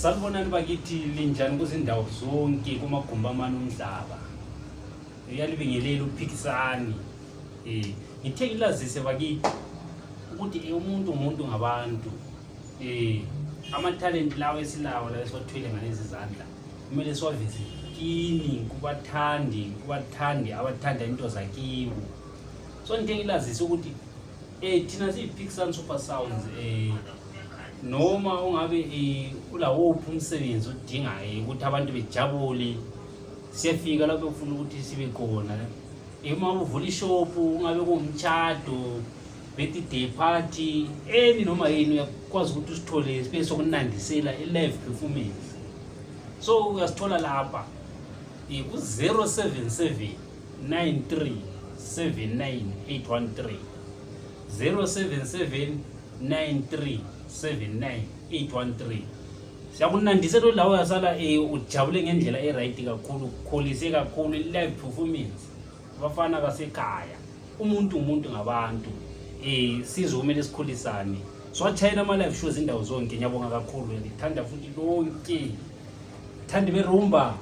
Salibonani bakithi linjani kuzindawo zonke kumagumbi amane omhlaba. Uyalibingelela uphikisani. Ngithe ngilazise bakithi ukuthi umuntu ngabantu. Ama-talent lawo esilawo la esiwathwele ngalezi izandla kumele siwaveze kini kubathandi abathanda into zakibo. So ngithe ngilazise ukuthi thina siyiPhikisani Super Sounds noma ungabe ulawo umsebenzi udingayo ukuthi abantu bejabule siyafika lapho ufuna ukuthi sibe khona. Uma uvula ishop ungabe kuumtchado, birthday party, noma yini uyakwazi ukuthi usithole sibe sokunandisela live performance. So uyasithola lapha ku 077 93 79 813 077 93 79 813. Siyakunandisela lawo yasala ujabule ngendlela eright kakhulu, ukholise kakhulu live performance. Abafana basekhaya, umuntu ngabantu. Sizwe kumele sikhulisane. Siwachayela ama live shows indawo zonke. Ngiyabonga kakhulu, ngithanda futhi lonke. Thanda berumba.